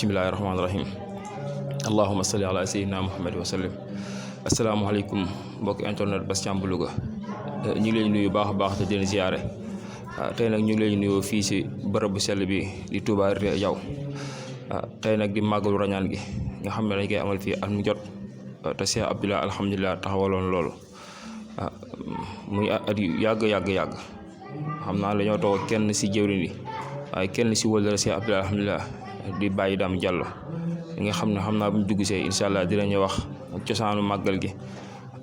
Bismillahirrahmanirrahim. Allahumma salli ala sayyidina Muhammad wa sallim. Asalaamaaleykum mbokki internet Bass Thiam bu Louga ñu ngi leen nuyu baax a baax te di leen ziare tey nag ñu ngi leen nuyoo fii si bërëb bu sell bi di Touba Riyaw tey nag di màggalu rañaan gi nga xam ne dañ koy amal fii at mu jot te Cheikh Abdoulaye alhamdulilah taxawaloon loolu muy at yu yàgg xam naa dañoo toog kenn si jëwriñ yi waaye kenn si wëllëre Cheikh Abdoulaye alhamdulilah di bàyyi daam Diallo nga xam naa bu ñu dugg see incha allah dinañu wax cosaanu màggal gi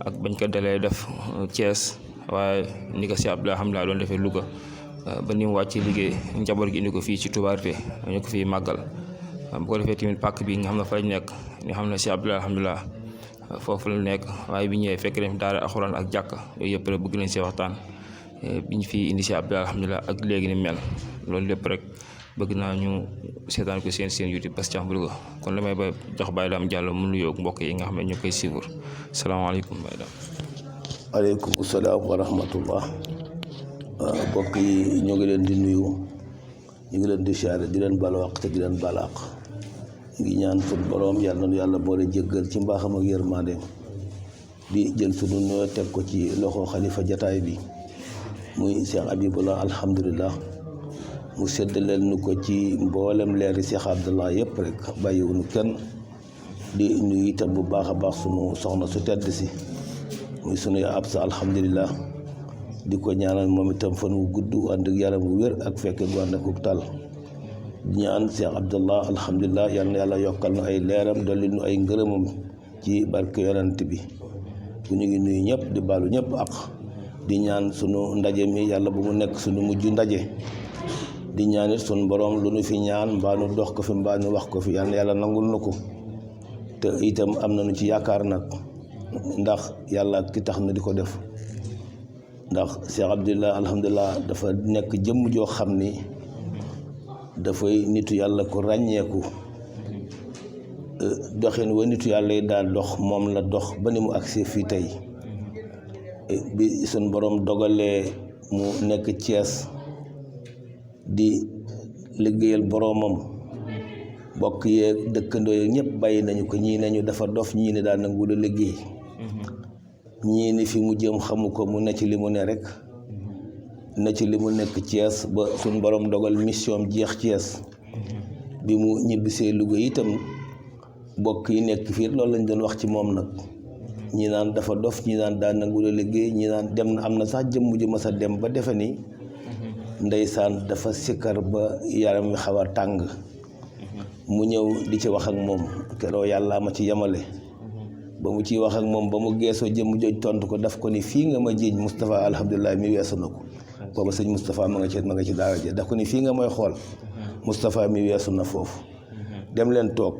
ak bañ ko dalee def Thiès waaye ni ko Cheikh Abdoulaye alhamdulilah doon defee Louga ba ni mu wàcc liggéey njaboot gi indi ko fii ci Touba Riyaw ñu ko fii màggal bu ko defee tamit pàkk bi nga xam ne fa lañ nekk nga xam ne Cheikh Abdoulaye alhamdulilah foofu la nekk waaye bi ñëwee fekk nañ daara alxuraan ak jàkka yooyu yëpp rek bëgg nañ see waxtaan biñ fi indi Cheikh Abdoulaye alhamdulilah ak léegi ni mel loolu lépp rek bëgg naa ñu seetaan ko seen YouTube Bass Thiam bu Louga kon damay ba jox Baye Dame Diallo mu nuyoo ak mbokk yi nga xam ne ñu koy suivre salaamaaleykum Baye Dame. aleykum salaam wa rahmatullah mbokk yi ñu ngi leen di nuyu ñu ngi leen di siyaare di leen balwaq te di leen balaq ngi ñaan sunu borom yàlla na yàlla boole jéggal ci mbaaxam ak yërmandeem di jël sunu nuyoo teg ko ci loxo xalifa jataay bi muy Cheikh Habibullah alhamdulillah mu séddaleel nu ko ci mboolem leeri Cheikh Abdallah yëpp rek bàyyiwuñu kenn di nuyu itam bu baax a baax sunu soxna su tedd si muy sunu yaa Absa alhamdulillah di ko ñaanal moom itam fan wu gudd ànd ak yaram wu wér ak fekke gu ànd ak tal di ñaan Cheikh Abdallah alhamdulillah yal na yàlla yokkal nu ay leeram dolli nu ay ngërëmam ci barke yonent bi bu ñu ngi nuyu ñëpp di baalu ñëpp ak di ñaan sunu ndaje mi yàlla bu mu nekk sunu mujj ndaje di ñaanit sunu borom lu nu fi ñaan mbaa nu dox ko fi mbaa nu wax ko fi yal na yàlla nangul na ko te itam am nañu ci yaakaar nag ndax yàlla ki tax na di ko def ndax Cheikh Abdallah alhamdulillah dafa nekk jëmm joo xam ni dafay nitu yàlla ko ràññeeku doxin wa nitu yàlla yi daal dox moom la dox ba ni mu agsi fii tey bi sunu borom dogalee mu nekk Thiès di liggéeyal boroomam bokk yeeg dëkkandoo yeeg ñëpp bàyyi nañu ko ñii nañu dafa dof ñii ne daal nangu la liggéey ñii ni fi mu jëm xamu ko mu ne ci li mu ne rek ne ci li mu nekk Thiès ba suñ borom dogal mission jeex Thiès bi mu ñibbisee Louga itam bokk yi nekk fii loolu lañ doon wax ci moom nag ñi naan dafa dof ñi naan daa nangu la liggéey ñi naan dem na am na sax jëmm ju mas a dem ba defe ni ndeysaan dafa sikkar ba yaram wi xaw a tàng mu ñëw di ci wax ak moom keroo yàlla ma ci yemale ba mu ciy wax ak moom ba mu geesoo jëmm jooj tontu ko daf ko ni fii nga ma jiiñ Moustapha alhamdulilah mi weesu na ko booba sëñ Moustapha ma nga ci daara ji daf ko ni fii nga mooy xool Moustapha mi weesu na foofu dem leen toog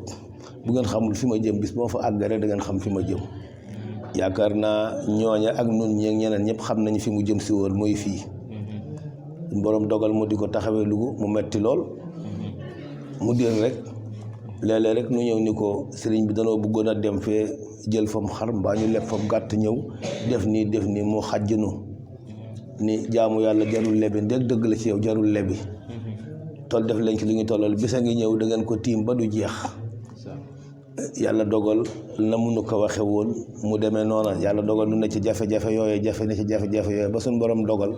bu ngeen xamul fi ma jëm bis boo fa àgg rek da ngeen xam fi ma jëm yaakaar naa ñooña ak nun ñi ñeneen ñëpp xam nañu fi mu jëm si woon mooy fii borom dogal mu di ko taxawee Louga mu metti lool mu dir rek léeg-léeg rek nu ñëw ni ko sëriñ bi danoo bëggoon a dem fee jël fam xar mbaa ñu leb fam gàtt ñëw def nii mu xàjjnu ni jaamu yàlla jarul lebi ndeg dëgg la ci yow jarul lebi toll def leen ci li ñu tollal bisa ngi ñëw da ngeen ko tiim ba du jeex yàlla dogal na munu ko waxe woon mu demee noona yàlla dogal nu ne ci jafe-jafe yooyu ba suñ borom dogal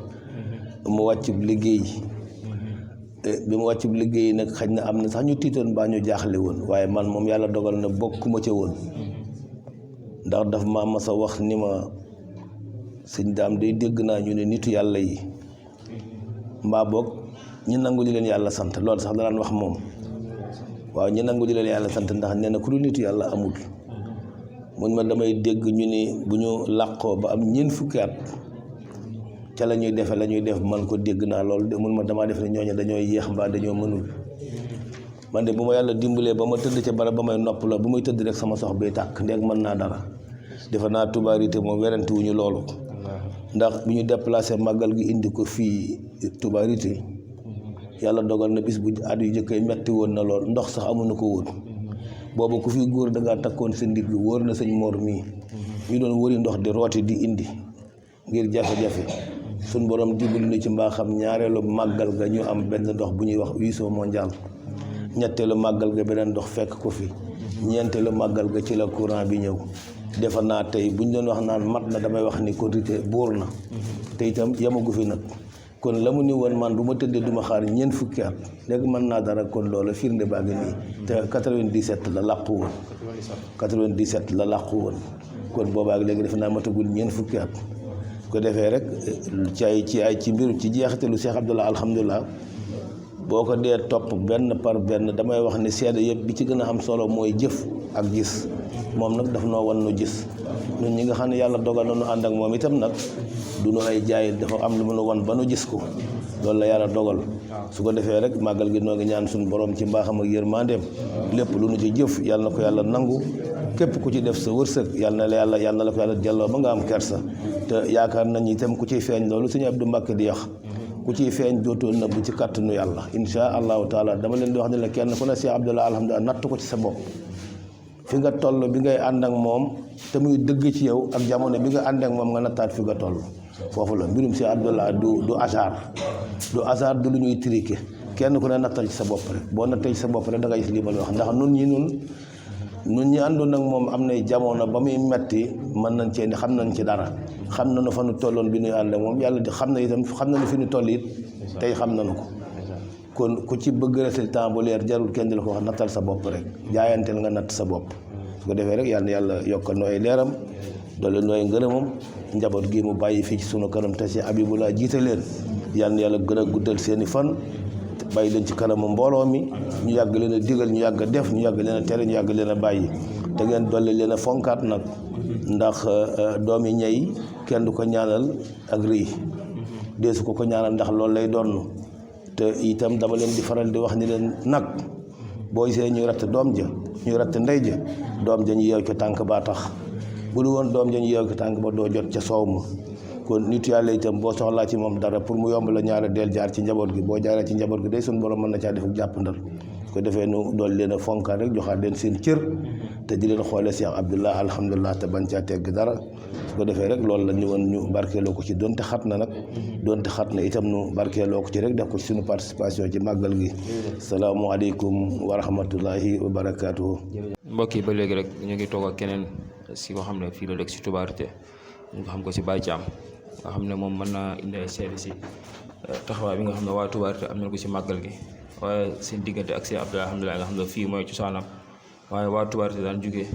mu wàccub liggéey bi mu wàccub liggéey nag xëy na am na sax ñu tiitoon baa ñu jaaxle woon waaye man moom yàlla dogal na bokkuma ca woon ndax daf ma mas a wax ni ma sëñ daam day dégg naa ñu ne nitu yàlla yi mbaa boog ñi nangu li leen yàlla sant loolu sax da daan wax moom waaw ñi nangu li leen yàlla sant ndax nee na ku dul nitu yàlla amul mun ma damay dégg ñu ni bu ñu làqoo ba am ñeent fukki at ca la ñuy def man ko dégg naa loolu de mun ma damaa def ne ñooñu dañoo yéex mbaa dañoo mënul man de bu ma yàlla dimbalee ba ma tëdd ca barab ba may nopp la bu may tëdd rek sama sox bay tàkk ndeeg mën naa dara defe naa Touba Riyaw moom werante wuñu loolu ndax bi ñu déplacé màggal gi indi ko fii Touba Riyaw yàlla dogal na bis bu at yu jëkkee metti woon na lool ndox sax amuñu ko woon boobu ku fi góor dangaa takkoon sa ndigg wóor na sëñ Mor mii ñu doon wëri ndox di rooti di indi ngir jafe-jafe suñ borom dimbali na ci mbaaxam ñaareelu màggal ga ñu am benn ndox bu ñuy wax Wiso mondial ñetteelu màggal ga beneen ndox fekk ko fi ñeenteelu màggal ga ci la courant bi ñëw defa naa tey buñ doon wax naan mat na damay wax ni quantité buur na te itam yamagu fi nag kon la mu ni woon man du ma tëddee du ma xaar ñeent fukki at léegi mën naa dara kon loola firnde baa ngi nii te 97 la làqu woon 97 la làqu woon kon boobaak léegi defe naa matagul ñeent fukki at ko defee rek ci mbiru ci jeexitalu Cheikh Abdallah alhamdulilah boo ko dee topp benn par benn damay wax ni seede yëpp bi ci gën a am solo mooy jëf ak gis moom nag daf noo wan nu gis ñun ñi nga xam ne yàlla dogal na nu ànd ak moom itam nag du nu ay jaay dafa am lu mu nu wan ba nu gis ko loolu la yàlla dogal su ko defee rek màggal gi noo ngi ñaan suñu borom ci mbaaxam ak yërmandeem lépp lu nu ci jëf yàlla na ko yàlla nangu képp ku ci def sa wërsëg yàlla na la ko yàlla jàlloo ba nga am kersa te yaakaar nañ itam ku ciy feeñ loolu Sëñ Abdou Mbàkke di wax ku ciy feeñ dootoon na bu ci kàttanu yàlla insha allahu taala dama leen di wax ne la kenn ku ne Cheikh Abdallah alhamdulilah natt ko ci sa bopp fi nga toll bi ngay ànd ak moom te muy dëgg ci yow ak jamono bi nga ànd ak moom nga nattaat fi nga toll foofu la mbirum Cheikh Abdallah du hasard du lu ñuy triqué kenn ku ne nattal ci sa bopp rek boo nattee ci sa bopp rek da ngay gis lii ma la wax ndax nun ñi àndoon ak moom am nay jamono ba muy metti mën nañ cee ni xam nañ ci dara xam nañu fa nu tolloon bi ñuy ànd ak moom yàlla di xam na itam xam nañu fi ñu toll it tey xam nañu ko kon ku ci bëgg résultat bu leer jarul kenn di la ko wax nattal sa bopp rek jaayanteel nga natt sa bopp su ko defee rek yàlla na yàlla yokkal nooy leeram doole nooy ngërëmam njaboot gi mu bàyyi fii ci sunu kanam te si Abibullah jiite leen yàlla na yàlla gën a guddal seeni fan bàyyi leen ci kanamu mbooloo mi ñu yàgg leen a digal ñu yàgg a def ñu yàgg leen a tere ñu yàgg leen a bàyyi te ngeen dolli leen a fonkaat nag ndax doomi ñey kenn du ko ñaanal ak rëy deesu ko ñaanal ndax loolu lay doon te itam dama leen di faral di wax ni leen nag boo gisee ñuy ratt doom ja ñuy ratt ndey ja doom ja ñu yeew ca tànk baa tax bu du woon doom ja ñu yeew ca tànk ba doo jot ca soow ma kon nit yàlla itam boo soxlaa ci moom dara pour mu yomb la ñaara del jaar ci njaboot gi boo jaaree ci njaboot gi day suñu borom mën na caa def ak jàppandal su ko defee nu dool leen a fonkaat rek joxaat leen seen cër te di leen xoolee Cheikh Abdallah alhamdulilah te bañ caa tegg dara su ko defee rek loolu la ñu woon ñu barkeeloo ko ci donte xat na nag donte xat na itam nu barkeeloo ko ci rek def ko ci suñu participation ci màggal gi salaamualeykum wa rahmatullahi wa barakaatuhu. mbokk yi ba léegi rek ñu ngi toog ak keneen si ko xam ne fii la dëkk si Toubarité ñu xam ko si Baye Thiam nga xam ne moom mën naa indi ay seede si taxawaay bi nga xam ne waa Toubarité am na ko si màggal gi waaye seen diggante ak Cheikh Abdallah alhamdulilah nga xam ne fii mooy cosaanam waaye waa Toubarité daan jógee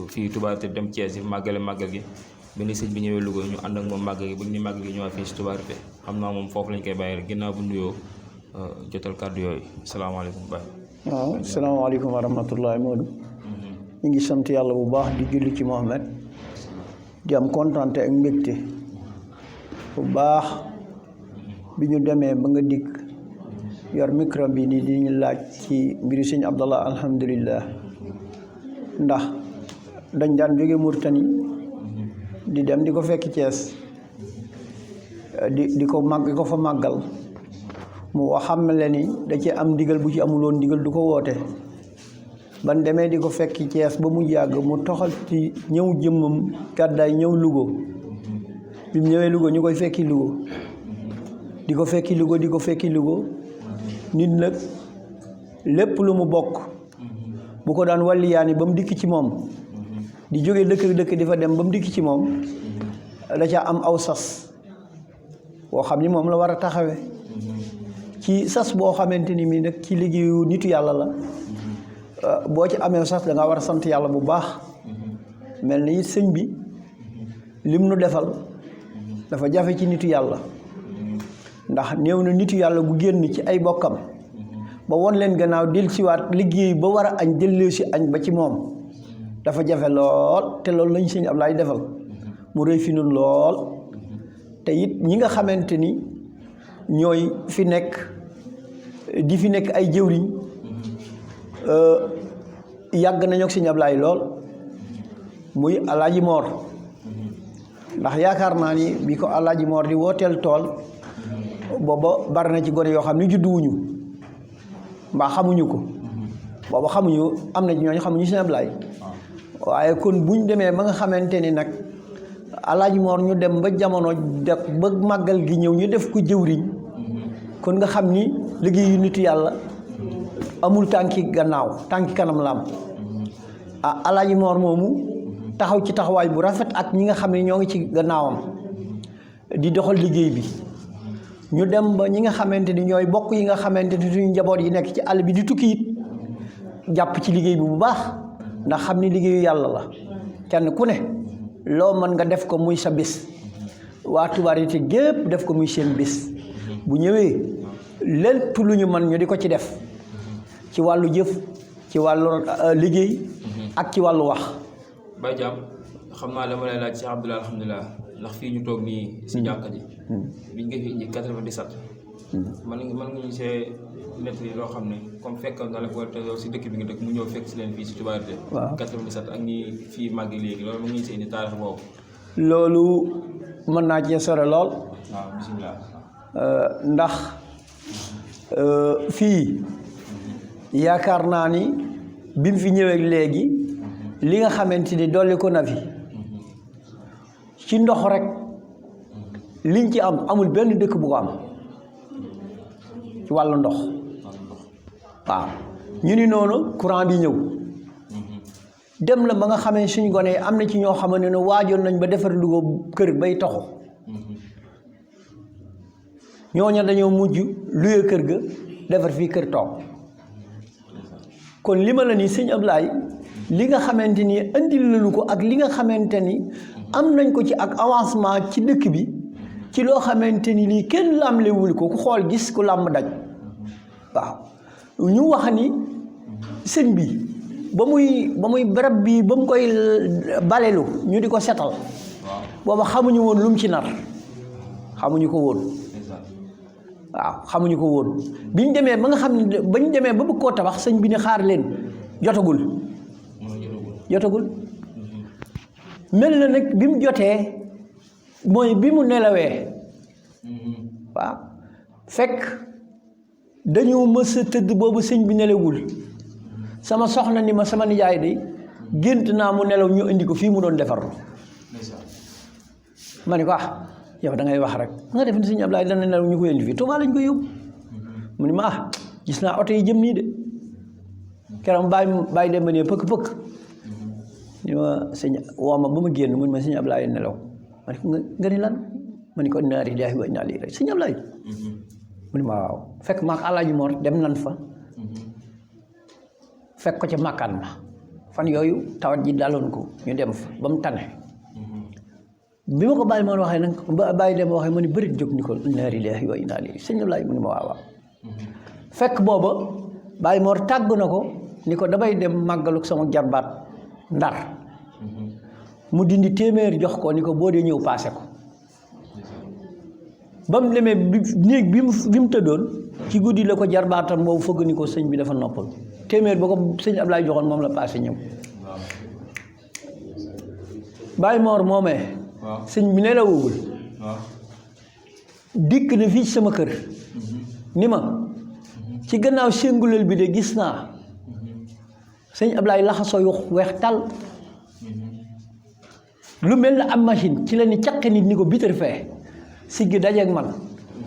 fii Toubarité dem Thiès si màggal gi benn sëñ bi ñëwee Louga ñu ànd ak moom màggal gi bëgg ni màggal gi ñëwaat fii si Toubarité xam naa moom foofu lañ koy bàyyi rek ginnaaw bu nuyoo jotal kàddu yooyu salaamaaleykum Baye. waaw salaamaaleykum wa rahmatullahi Modou ñu ngi sant yàlla bu baax di julli ci Mohamed di am kontante ak mbégte bu baax bi ñu demee ba nga dikk yor micro bi di ñu laaj ci mbiri sëñ Abdallah alhamdulillah ndax dañ daan jóge Mauritanie di dem di ko fekk Thiès di ko fa màggal mu xam le ni da ci am ndigal bu ci amuloon ndigal du ko woote ban demee di ko fekk Thiès ba mu yàgg mu toxal ci ñëw jëmmam gàddaay ñëw Louga bi mu ñëwee Louga ñu koy fekki Louga di ko fekki Louga nit nag lépp lu mu bokk bu ko daan wàlliyaani ba mu dikk ci moom di jóge dëkk di fa dem ba mu dikk ci moom da ca am aw sas boo xam ni moom la war a taxawe ci sas boo xamante ni mi nag ci liggéeyu nitu yàlla la boo ci amee sas da nga war a sant yàlla bu baax mel ni it sëñ bi lim nu defal dafa jafe ci nitu yàlla ndax néew na nitu yàlla gu génn ci ay bokkam ba won leen gannaaw del siwaat liggéey ba war a añ delloo si añ ba ci moom dafa jafe lool te loolu lañ sëñ Ablaay defal mu rëy fi nun lool te it ñi nga xamante ni ñooy fi nekk di fi nekk ay jëwriñ yàgg nañu ak sëñ Ablaay lool muy Alaaji Moor ndax yaakaar naa ni bi ko Alaaji Moor di wooteel tool booba bari na ci gone yoo xam ne judduwuñu mbaa xamuñu ko booba xamuñu am na ci ñooñu xamuñu sëñ Ablaay waaye kon buñ demee ba nga xamante ni nag Alaaji Moor ñu dem ba jamono def ba màggal gi ñëw ñu def ko jëwriñ kon nga xam ni liggéeyu nitu yàlla amul tànki gannaaw tànki kanam la am Alaaji Moor moomu taxaw ci taxawaay bu rafet ak ñi nga xam ne ñoo ngi ci gannaawam di doxal liggéey bi ñu dem ba ñi nga xamante ni ñooy bokk yi nga xamante ni suñu njaboot yi nekk ci àll bi di tukki it jàpp ci liggéey bi bu baax ndax xam ni liggéeyu yàlla la kenn ku ne loo mën nga def ko muy sa bis waa Toubarité gépp def ko muy seen bis bu ñëwee lépp lu ñu mën ñu di ko ci def ci wàllu jëf ci wàllu liggéey ak ci wàllu wax. Baye Thiam xam naa dama lay laaj Cheikh Abdoulaye alhamdulilah ndax fii ñu toog nii si jàkka ji biñ nga fi indi 97 mën nga ñu see nett yi loo xam ne comme fekkoon na la ko te yow si dëkk bi nga dëkk mu ñëw fekk si leen fii si Toubarité 97 ak ñi fii màggi léegi loolu mu ngi see indi taarix boobu. loolu mën naa cee sore lool. waaw bisimilah. ndax fii yaakaar naa ni bi mu fi ñëwee léegi li nga xamante ni dolli ko na fi ci ndox rek liñ ci am amul benn dëkk bu ko am ci wàllu ndox waaw ñu ni noonu courant bi ñëw dem la ba nga xamee suñ gone yi am na ci ñoo xamante ne waajoon nañ ba defar Louga kër bay toxu ñooñu dañoo mujj luye kër ga defar fii kër toog kon li ma la ni sëñ Ablaye li nga xamante ni andil nañu ko ak li nga xamante ni am nañ ko ci ak avancement ci dëkk bi ci loo xamante ni lii kenn lamlewul ko ku xool gis ku làmb daj waaw ñu wax ni sëñ bi ba muy barab bi ba mu koy balelu ñu di ko setal booba xamuñu woon lu mu ci nar xamuñu ko woon waaw xamuñu ko woon biñ demee ba nga xam ne bañ demee ba bëgg koo tabax sëñ bi ne xaar leen jotagul mel na nag bi mu jotee mooy bi mu nelawee waaw fekk dañoo mës a tëdd boobu sëñ bi nelawul sama soxna ni ma sama nijaay de gént naa mu nelaw ñu indi ko fii mu doon defarlu ma ne ko yow da ngay wax rek nga def ni sëñ Ablaye dana nelaw ñu ko indi fii Tuubaa lañ ko yóbbu mu ni ma gis naa oto yi jëm nii de keroog bàyyi dem ba ne pëkk ni ma sëñ woo ma ba ma génn mu ne ma sëñ Ablaye nelaw ma ne ko nga ni lan ma ne ko inna lillahi wa inna ilayhi sëñ Ablaye mu ne ma waaw fekk maak Alaaji Mor dem nan fa fekk ko ca màkkaan ma fan yooyu tawat ji daloon ko ñu dem fa ba mu tane bi ma ko bàyyi moon waxee nag bàyyi dem waxee mu ne bërit jóg ni ko inna lillahi wa inna ilayhi sëñ Ablaye mu ne ma waaw fekk booba bàyyi moor tàgg na ko ni ko damay dem màggaluk sama jarbaat Ndar mu dindi téeméer jox ko ni ko boo dee ñëw paase ko ba mu demee néeg bi mu tëddoon ci guddi la ko jarbaatam boobu fëgg ni ko sëñ bi dafa noppal téeméer ba ko sëñ Ablaye joxoon moom la paase ñëw Baye Mor moomee sëñ bi nelawul dikk na fii ci sama kër ni ma ci gannaaw sénguleel bi de gis naa sëñ Ablaye laxasoo yu weex tal lu mel na am machine ci la ni caq nit ni ko bitar fee siggi dajeeg man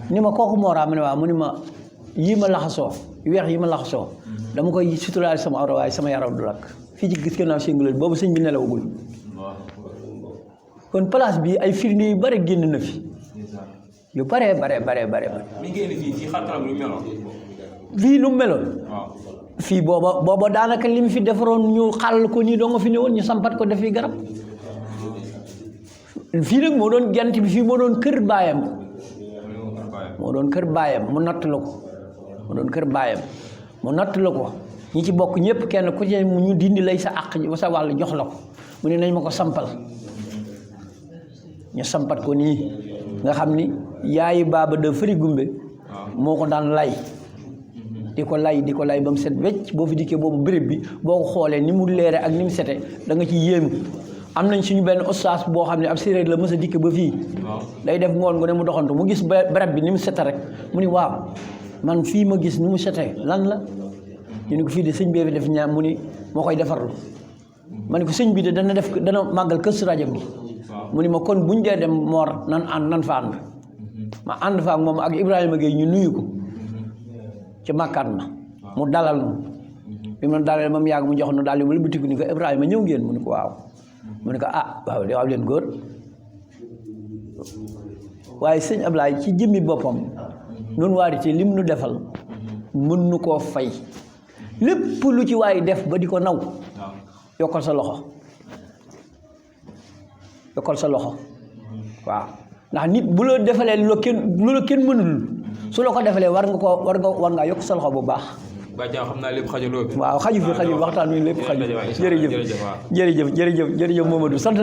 ni ma kooku mooraa ma ne waaw mu ni ma yii ma laxasoo weex yi ma laxasoo dama koy suturaal sama awra waaye sama yaram du lakk fii ci gis gannaaw sénguleel boobu sëñ bi nelawagul kon place bi ay firnde yu bare génn na fi yu bare mi ngi indi fii xartalam lu meloon fii lu meloon fii booba daanaka li mu fi defaroon ñu xàll ko nii doo nga fi ne woon ñu sampat ko def fi garab fii nag moo doon jant bi fii moo doon kër baayam mu natt la ko moo doon kër baayam mu natt la ko ñi ci bokk ñëpp kenn ku ci ñu dindi lay sa àq sa wàll jox la ko mu ne nañ ma ko sampal ñu sampat ko nii nga xam ni yaayi baaba da fëri gumbe moo ko daan lay di ko lay ba mu set wecc boo fi dikkee boobu béréb bi boo ko xoolee ni mu leere ak ni mu sete da nga ci yéemu am nañ suñu benn ustaas boo xam ne ab séeréer la mës a dikke ba fii day def ngoon gu ne mu doxantu mu gis barab bi ni mu sete rek mu ni waaw man fii ma gis ni mu sete lan la ñu ne ko fii de sëñ bee fi def ñaam mu ni moo koy defarlu ma ne ko sëñ bi de dana màggal Kazu Rajab gi mu ni ma kon buñ dee dem Mor nan fa ànd ma ànd fa ak moom ak Ibrahima Gueye ñu nuyu ko ci màkkaan ma mu dalal nu bi mu dalal moom yàgg mu jox nu daal di wala butiku ni ko Ibrahima ñëw ngeen mu ne ko waaw mu ne ko waaw waaw leen góor waaye sëñ Ablaye ci jëmmi boppam noonu waarite lim nu defal mën nu koo fay lépp lu ci waay def ba di ko naw yokkal sa loxo waaw ndax nit bu la defalee lu la kenn mënul su la ko defalee war ngaa yokk sa loxo bu baax. xam naa lépp xajuloo bi. waaw xaju fi waxtaan wi lépp xaju. jërëjëf Momadou sant